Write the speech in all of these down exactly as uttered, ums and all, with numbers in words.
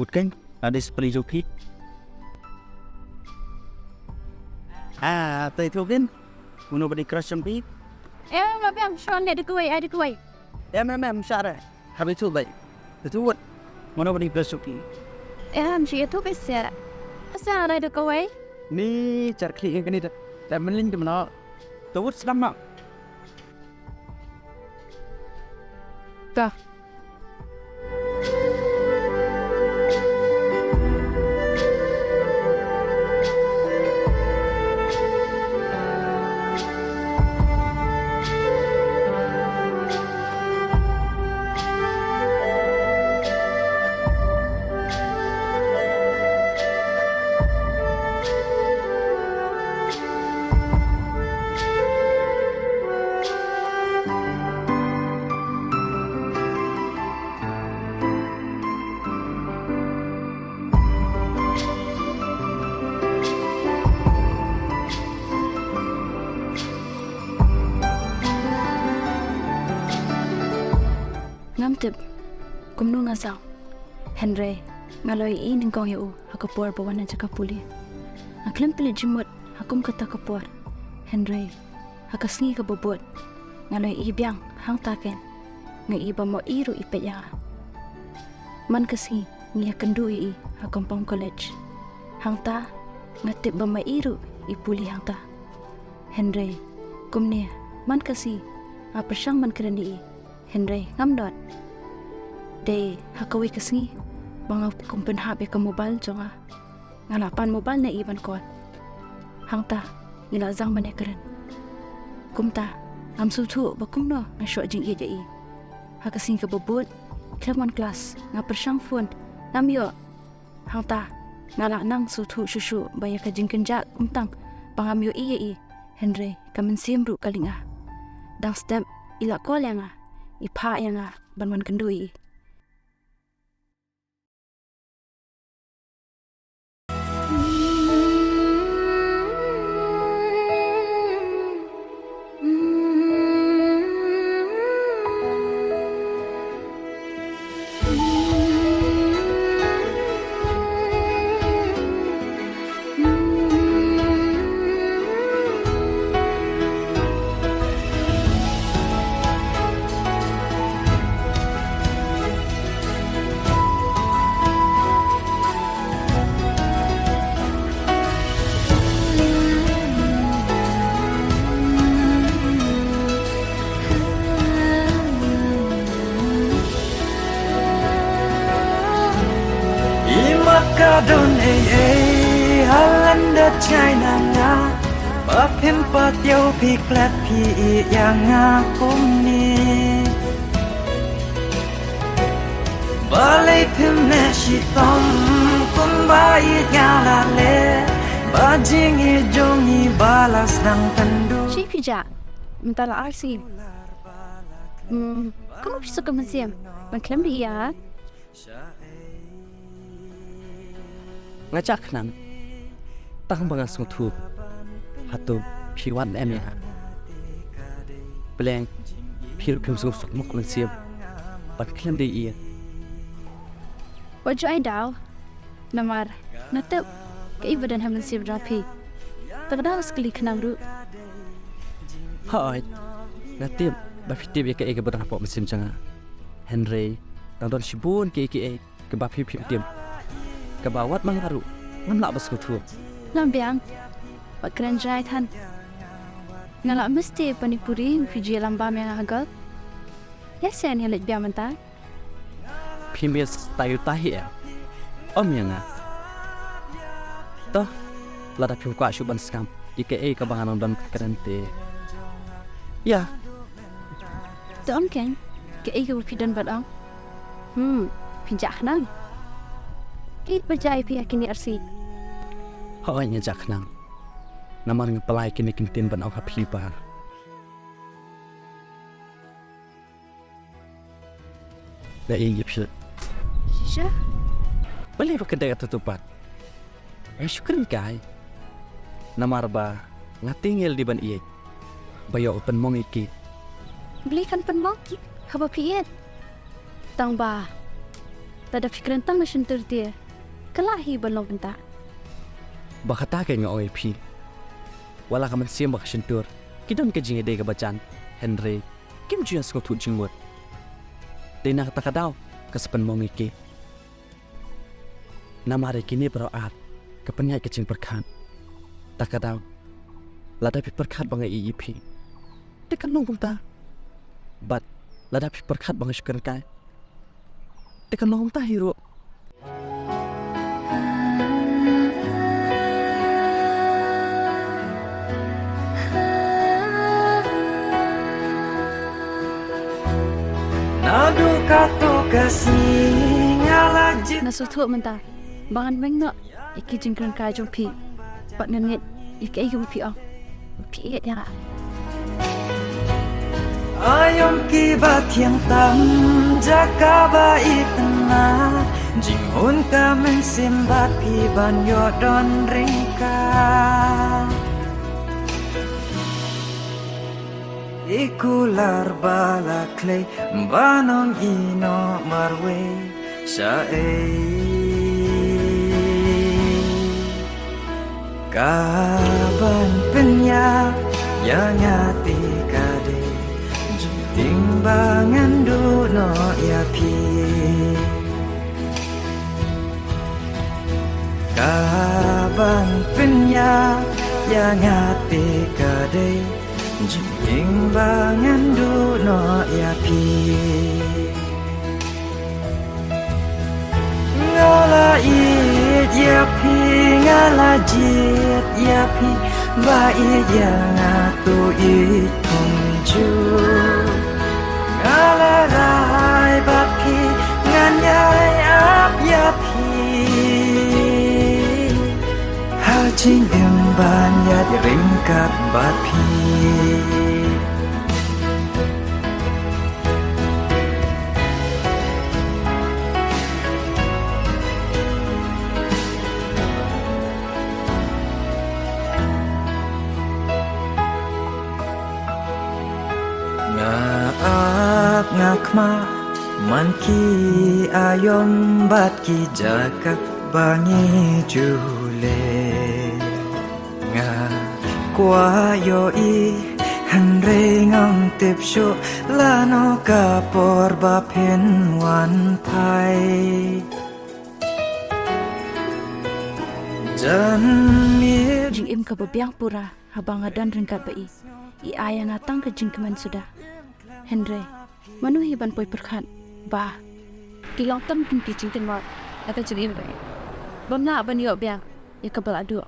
Put kein, ada spray joki. Ah, tai tu kan? Uno beri crush sampi. Eh, ma biang shon de kawai, ai de kawai. Em em em, share. Habi tu bai. Tu wut. Uno beri crush sampi. Eh, am shi tu bese. Asa ada de kawai. Ni charkli yang kini dah. Dah meling tu mana? Tu wut selam mak. Ka. Ngam tip kumno nga sdang. Hynrei nga la ïohi nyngkong ïa u ha ka por ba wan na jaka pule. Nga khlem pynleit jingmut ha kum kata ka por. Hynrei ha ka sngi kaba bud nga la ïohi biang hangta kein. Nga ïohi ba ma i ruh i peit ïa nga. Man ka sngi ngi ïakynduh ïa i ha compound college. Hangta nga tip ba ma i ruh i pule hangta. Hynrei kumne man ka sngi nga pyrshang ban kren ïa i. Hynrei ngam don. Dei ha kawei ka sngi ba nga kum pynhap ïa ka mobile jong nga. Nga la pan mobile na i ban call. Hangta ngi la sdang ban ïakren. Kumta ngam sngewthuh ba kumno nga shoh jingïeit ïa i. Ha ka sngi kaba bud khlem wan klas nga pyrshang phone ngam ïoh. Hangta nga la nang sngewthuh shuh shuh ba ïa ka jingkynjah kumtang ba ngam ïohi ïa i. Hynrei ka mynsiem ruh ka lynga. Dang step i la call ïa nga, i phah ïa nga ban wan kynduh ïa i. I mat ka don ei ei ha lyndet China nga. Ba phim pat ïoh phi klet phi ïa nga kumne. Balei phim leh shitom kumba ïeit nga la leh. Ba jingïeit jong ngi ba la sdang kynduh. Shi phi jah mynta la ar sngi. Hmm, kumno phi suk ka mynsiem ban khlem da ïa? Nga jah khnang tang ba nga sngewthuh hato phi wan em ïa nga. Pleng phi ruh phim sngewsuk mo ka mynsiem ban khlem da ïa. Wat ju ai daw namar nga tip kaei ba don ha mynsiem jong phi. Te ka daw skli khnang ruh. Hooid, nga tip ba phi tip ïa kaei kaba don hapoh mynsiem jong nga. Hynrei dang don shibun kiei kiei kiba phi phim tip, kaba wat ma nga ruh ngam lah ban sngewthuh. Lam biang, wat kren jai than. Nga lah mesti pani puri phi ju ïalam bam ïa nga ha golf. Ïa shen ïa leit biang mynta. Phi miss Toyota hi em? Ym ïa nga. Toh, lada phim kwah shuh ban sngap ïa kaei kaba nga nang don ka kren te. Ïa. Te ong kein, kaei kaba phi don ban ong? Hmm, phi jah khnang. Kaei ba jah ïa phi ha kine ar sngi? Hooid nga jah khnang. Namar nga pynlait kine ki ktien ban ong ha phi ba da ïeit ïa phi. Shisha? Balei ba kynduh kata tu pat? Ai shu kren kai. Namar ba nga te ngi la dei ban ïeit. Ba ïoh u pynmong ïa ki. Balei kan pynmong ki haba phi ïeit? Tang ba Lada phi kren tang na shyntur te, ka lah hi ban long kumta. Ba kata ka nga ong ïa phi. Wat la ka mynsiem bad ka shyntur ki don ka jingïadei kaba jan, hynrei kim ju ïa sngewthuh jingmut. Dei na kata ka daw ka sa pynmong ïa ki. Namar ïa kine baroh ar ka pynïaid ka jingpyrkhat. Ta ka daw, lada phi pyrkhat ba nga ïeit ïa phi, te kan long kumta. Bad lada phi pyrkhat ba nga shu kren kai, te kan long kumta hi ruh. Naduh katto ka sngi nga la jied. Nga sngewthuh mynta ba ngan weng noh ïa ki jingkren kai jong phi. Bad ngan ngeit ïa kaei kaba phi ong. Phi ïeit ïa nga. Aïom kiba thiang tam jaka ba itynnad, jinghun ka mynsiem bad phi ban ïoh don ryngkat. I kular ba la khlei ban ong ïehnoh marwei shaei. Kaban pynïap ïa nga te ka dei jingtieng ba ngan duh noh ïa phi. Kaban pynïap ïa nga te ka dei jingtieng ba ngan duh noh ïa phi. Nga la ïeit ïa phi, nga la jied ïa phi, ba ïeit ïa nga to ïeit kumjuh. Nga la rai bad phi, ngan ïai ap ïa phi. Ha jingim ban ïaid ryngkat bad phi. Nga ap nga khmih man ki aïom bad ki jaka ba ngi ju leh. Nga kwah ïohi hynrei ngam tip shuh lano ka por ba phin wan phai. Jan miet. Jingim kaba biang pura haba nga don ryngkat bad i. I ai ïa nga tang ka jingkmen suda. Hynrei mano hi ban poi pyrkhat ba ki long tang kum ki jingkynmaw na ka jingim bad bym lah ban ïoh biang ïa kaba la duh.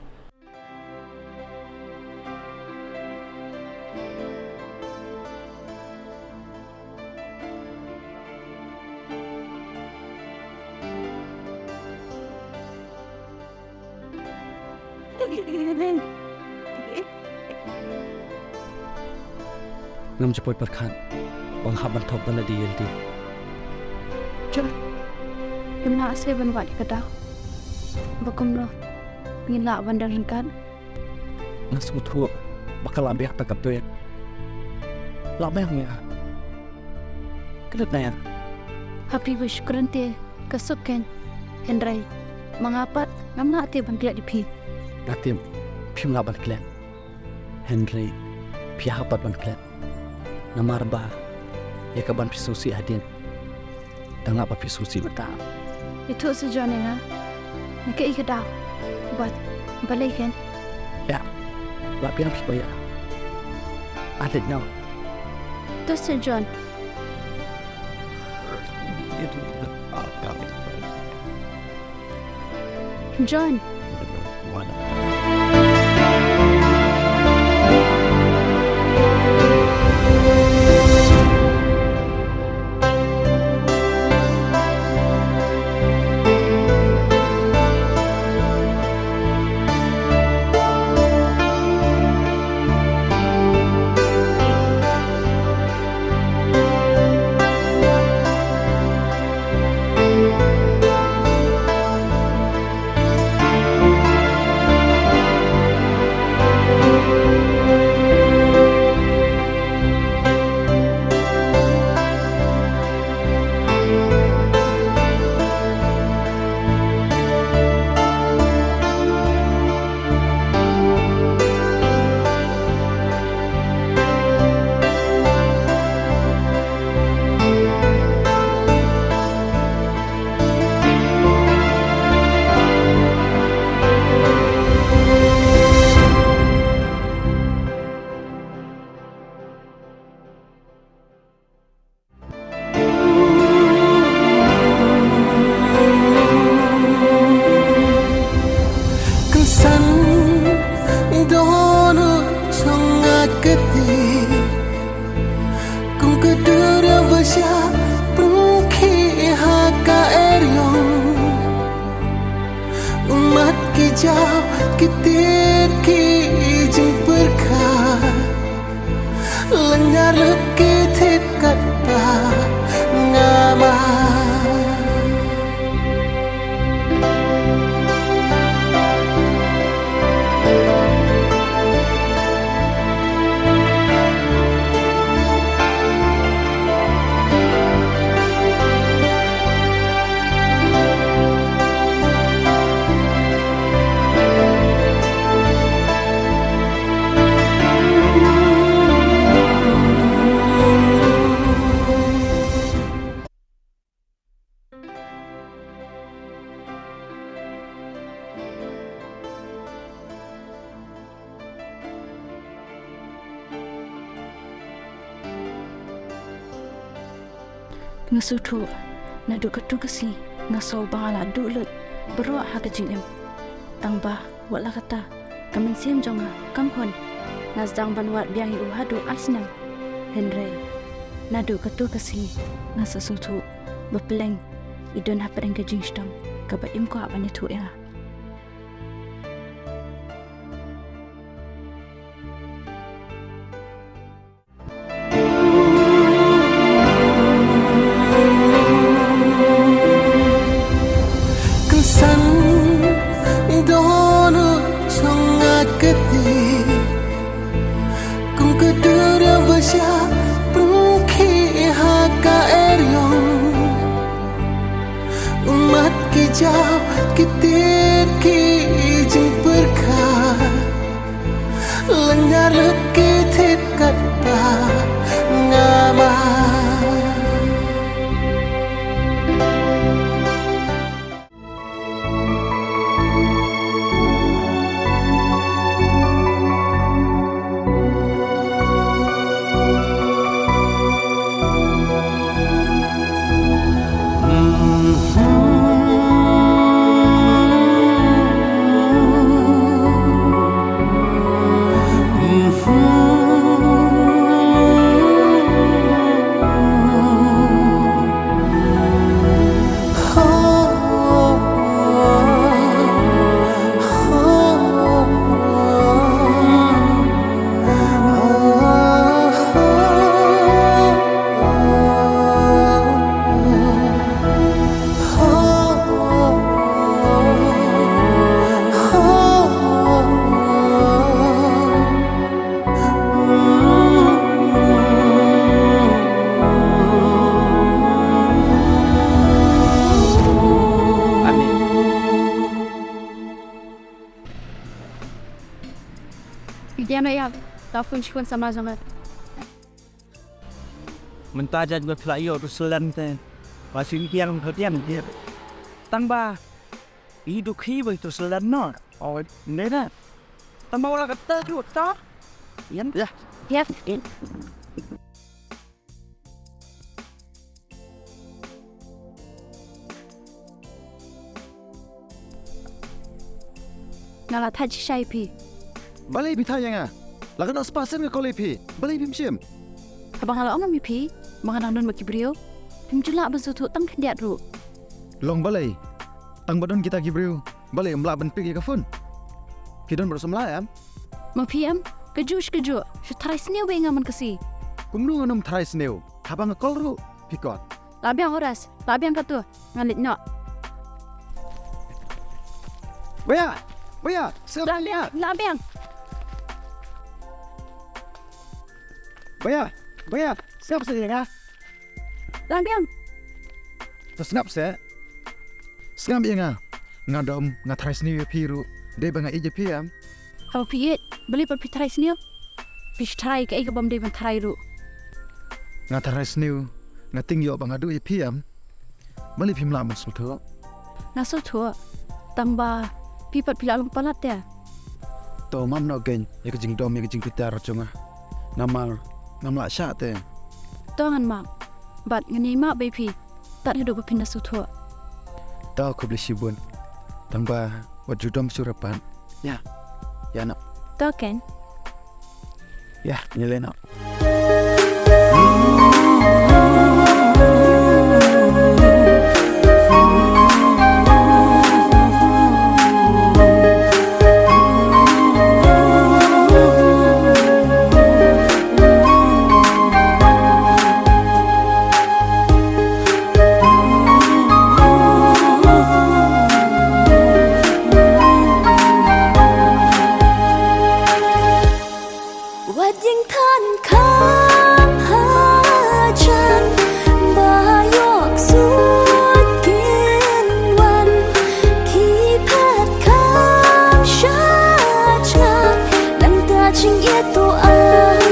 Ngam ju poi pyrkhat ba nga hap ban thok da lade ïa lade. Jon, ngim lah shuh ban wad ïa ka daw ba kumno ngin lah ban don ryngkat. Nga sngewthuh ba ka lah biang tang katto. Lah biang ïa ka. Klet na ïa. Ha phi ba shu kren te ka suk kein. Hynrei ma nga pat ngam lah te ban klet ïa phi. Nga tip phim lah ban klet. Hynrei phi hap pat ban klet. Namar ba ïa kaban phi sngewsih hadien, dang lah ba phi sngewsih mynta. Ïathuh seh Jon ïa nga. Na kaei ka daw? Bad balei kein? Ïa, lah biang phi ba ïa. Adik nau. To seh Jon. Jon. Dohnud shong nga kti kum ka duriaw ba shah pynkhih ha ka eriong. Ummat ki jaw ki tied ki jingpyrkhat. Lynñiar lut ki thied katba nga mar. Nga sngewthuh, naduh katto ka sngi nga sngew ba nga la duh lut baroh ha ka jingim. Tangba wat la katta, ka mynsiem jong nga kam hun. Nga sdang ban wad biang ïa u haduh ar snem. Hynrei naduh katto ka sngi nga sa sngewthuh ba pylleng i don hapdeng ka jingshitom kaba im kwah ban ïathuh ïa nga. Kynsan dohnud shong nga kti kum ka duriaw ba shah pynkhih ha ka eriong. Ummat ki jaw ki tied ki jingpyrkhat. Lynñiar lut ki thied katba nga mar. Amen. Ïa no ïa, ta phone shi khun samla jong nga. Mynta jait ba phi la ïoh tu selen te. Ba shu ïeng tu selen te. Tang ba i dukhi ba tu selen no. Oh, ne na. Tang ba wala kata tu ta. Ïa. Ïa. Ïa. Nga la thait shisha ïa phi. Balei phi thait ïa nga? La ka dok spah sien nga call ïa phi. Balei phim shim? Haba nga la ong ïa phi ba nga dang don bad ki briew, phim ju lah ban sngewthuh tang khyndiat ruh. Long balei? Tang ba don kita ki briew, balei ym lah ban pick ïa ka phone? Phi don baroh samla em? Ma phi em, kajuh shi kajuh, shu tharai sniew bha ïa nga man ka sngi. Kumno ngan ym tharai sniew? Haba nga call ruh, phi kot. Lah biang Horas, lah biang katu, ngan leit noh. Baya, baya, sngap. Lah biang, lah biang. Baya, baya, sngap seh ïa nga. Lah biang. To sngap seh. Sngap ïa nga. Nga dom, nga tharai sniew ïa phi ruh. Dei ba nga ïeit ïa phi em. Haba phi ïeit, balei pat phi tharai sniew? Phi shu tharai kaei ka bym dei ban tharai ruh. Nga tharai sniew, nga tieng ïoh ba nga duh ïa phi em. Balei phim lah ban sngewthuh? Nga sngewthuh. Tang ba phi pat phi la long palat te. To ngam noh kein ïa ka jingdom ïa ka jingbitar jong nga. Namar ngam lah shah te. To ngan map. Bad ngan ïai map bad phi tad haduh ba phin da sngewthuh. To khublei shibun. Tang ba wat ju dom shuh pat. Ïa, ïa noh. To ken. Ïa, ngi leit noh. Wat jingthan kham hajan ba ïoh sut kin wan, ki phet kham shah jngai, nangta jingïeit to a